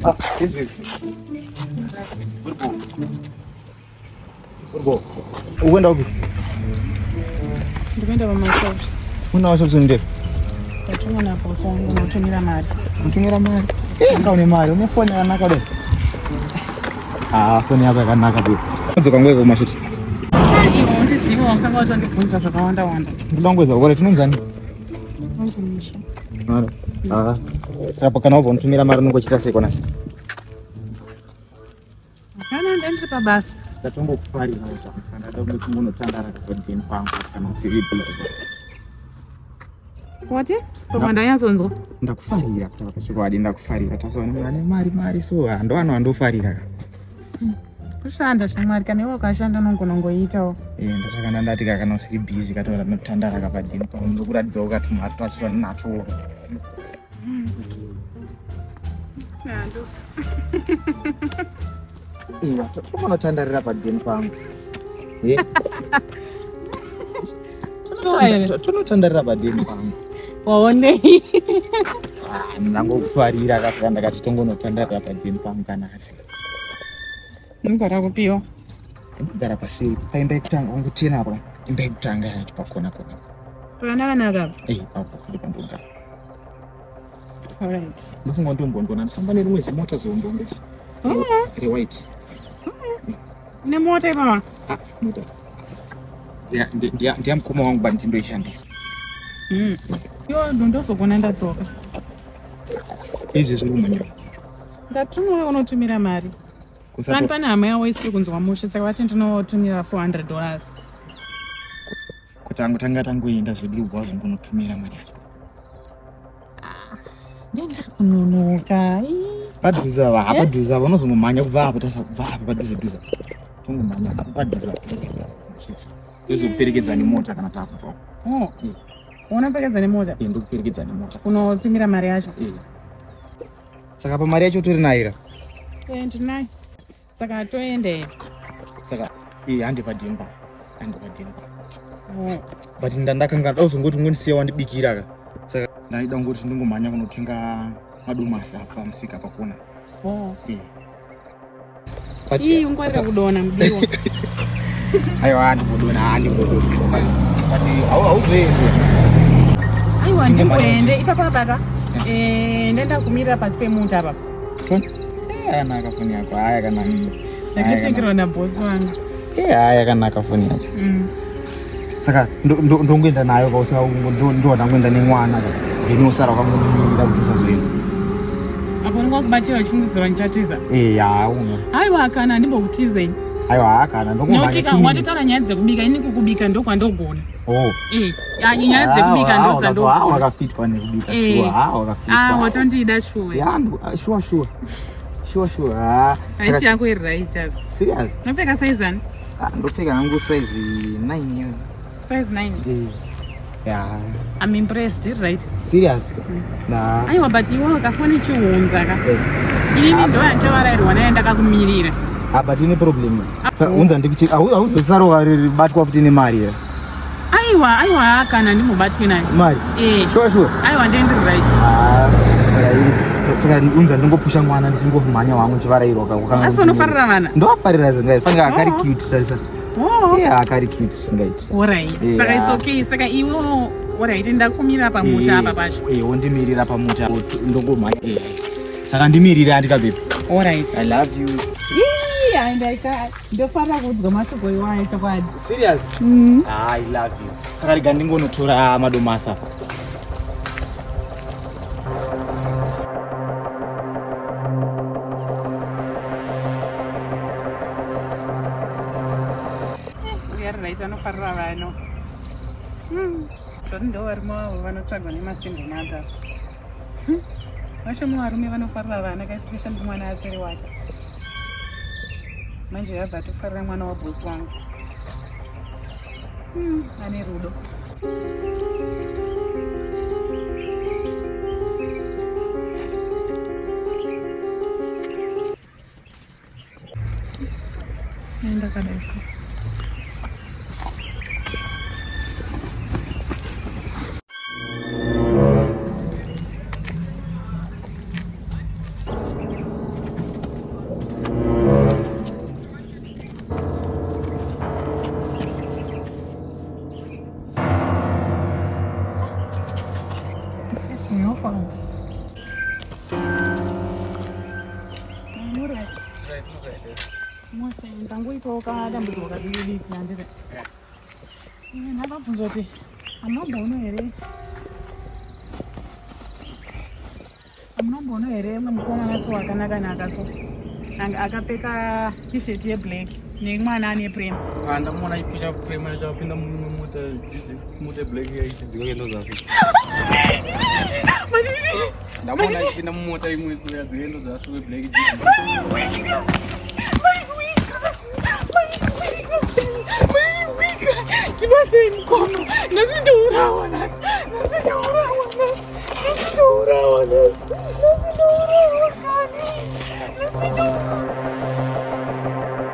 Ah, yes, baby. Uri bho. Uri bho. Ukuenda upi? Ndikuenda pamashops. Una mashops ndepi? Ndatumwa naboss wangu unotumira mari. Unotumira mari? Eh, kaune mari, une foni yakanaka dai. Ah, foni yako yakanaka baby. Udzoka nguva kumashops. Iwe undiziva wakutanga watondibvunza zvakawanda wanda. Ndoda kungoziva kuti tinonzani? Unonzi Ah. Saka kana wabva unotumira mari unongochita sei konasi? Kana ndandiri pabasa. Ndatongokufarira zvakasana ndada kuti unotandara kapadheni pangu kana usiri busy. Wati? Pamwe ndanyatsonzwa. Ndakufarira kutaura chokwadi ndakufarira tasaona munhu ane mari mari so ndo vanhu vandofarira ka. Kushanda shamwari kana iwe ukashanda unogona kungoitawo. Eh ndosaka ndati ka kana usiri busy katoona ndinotandara kapadheni pangu ndokuratidzawo kati mari twacho natwo. Handusi. Iya, totonotandarira padheni pangu. Eh. Tonotandarira padheni pangu. Waonei? Ah, ndangokufarira kasaka ndakati tongonotandarira padheni pangu kanasi. Unogara kupiwa? Ndinogara paseri paimba yekutanga ungotena apa imba yekutanga yacho pakona kona. Pakanaka apa? Eh, apo ndipo pandogara. Alright. Ndofunga ndombondona ndifamba nerimwe zimota zihombe Oh. rewhite. Une mota ipapa? Ah, mota. Ndiya mukoma wangu but ndindoishandisa. Mm. Yo ndondozogona ndadzoka. Izvi zviri kumhanyira. Ndatumwa unotumira mari. Pani pane hama yavo isiri kunzwa mushe saka vati ndinotumira 400 dollars. Kuti angotanga tangoenda zvedu ubva wazongonotumira mari yacho. Kunonoka. Padhuze ava, hapadhuze ava unozongomhanya kubva apo tasa kubva apa padhuze dhuze. Tongomhanya apa padhuze apa. Tozokuperekedza nemota kana takubva. Oh. Unoperekedza nemota? Eh, ndokuperekedza nemota. Unotumira mari yacho? Eh. Saka pa mari yacho utori nayo here? Eh, ndinayo. Saka toende. Saka eh hande padhimba. Hande padhimba. Oh. But ndandakanga ndauzongoti ungondisiya wandibikira ka. Saka ndaida kungoti ndingomhanya kunotenga madomasi apa pamusika pakona. Oh. Eh. Ii ungwarira kudona mudiwa. Aiwa handikudona handikudona. But hauzoendi. Aiwa ndimboende ipapa baba. Eh ndenda kumirira pasi pemuti apa. Toni. Eh yakanaka foni yako. Haya yakanaka. Ndakatengerwa nabosi wangu. Eh haya yakanaka foni yacho. Saka ndongoenda nayo kausina ndo ndangoenda nemwana ka. Ndini usara wakangomirira kuti usazoenda. Apo unenge wakubatira uchifungidzira ndichatiza. Eh ya uno. Aiwa kana handimbokutiza ini. Aiwa kana ndongomhanya. Nekuti ka watotaura nyaya dzekubika ini kukubika ndokwandogona. Oh. Eh, ya nyaya dzekubika ndodzandogona. Wakafitwa nekubika Eh. sure. Ah wakafitwa. Ah watondida sure. Ya sure sure. Sure sure. Ah. Haiti yako iri right yazo. Serious? Unopfeka size ani? Ah ndopfeka hangu size 9 iyo. Size 9. Eh. Yeah. I'm impressed, iri right. Serious? Na. Aiwa but iwe ukafoni chiunza ka. Eh. Inini ndo yandichavarayirwa naye ndakakumirira. Ah but ine problem. Saka unza ndikuti hauzosaro batwa futi nemari here. Aiwa aiwa kana ndimbobatwi nayo. Mari. Eh. Sure sure. Aiwa ndendiri right. Ah saka iri saka unza ndingopusha mwana ndichingomhanya wangu ndichivarairwa ka. Asi unofarira vana? Ndovafarira zingaiti. Fanira akari Oh. cute tarisa. Oh. Yeah, akari cute singaiti. Alright. Yeah. Saka it's okay. Saka iwe alright ndakumira pamuti apa pacho. Eh, wondimirira pamuti apo ndongomhanya. Eh. Saka ndimirire andika baby. Alright. I love you. Ii, ai ndaita ndofarira kuudzwa mashoko iwayo chokwadi. Serious? Mm. Ah, I love you. Saka rega ndingonotora madomasi apa. Uya right anofarira vano. Zvoti ndo varume vavo vanotsvagwa nemasingle mother. Vashoma varume vanofarira vana ka especially mwana asiri wake. Manje yabva atofarira mwana wabosi wangu. Ane rudo. Ndakadai so. Ndinofamba. Mose ndangoitawo kadambudziko kadiki diki handiti. Ndakabvunza kuti amunomboona here amunomboona here mumwe mukomana so akanaka naka so akapfeka t-shirt yeblack nemwana ane prem. Ah, ndamuona aipusha prem yacho apinda mumota mota yeblack yaichidzika kuenda zasi. Ndamuona achipinda mumota imwe so yadzika kuenda zasi weblack. Tibatsei mukoma, nhasi ndourawa nhasi, nhasi ndourawa nhasi, nhasi ndourawa nhasi, nhasi ndourawa kani, nhasi ndourawa.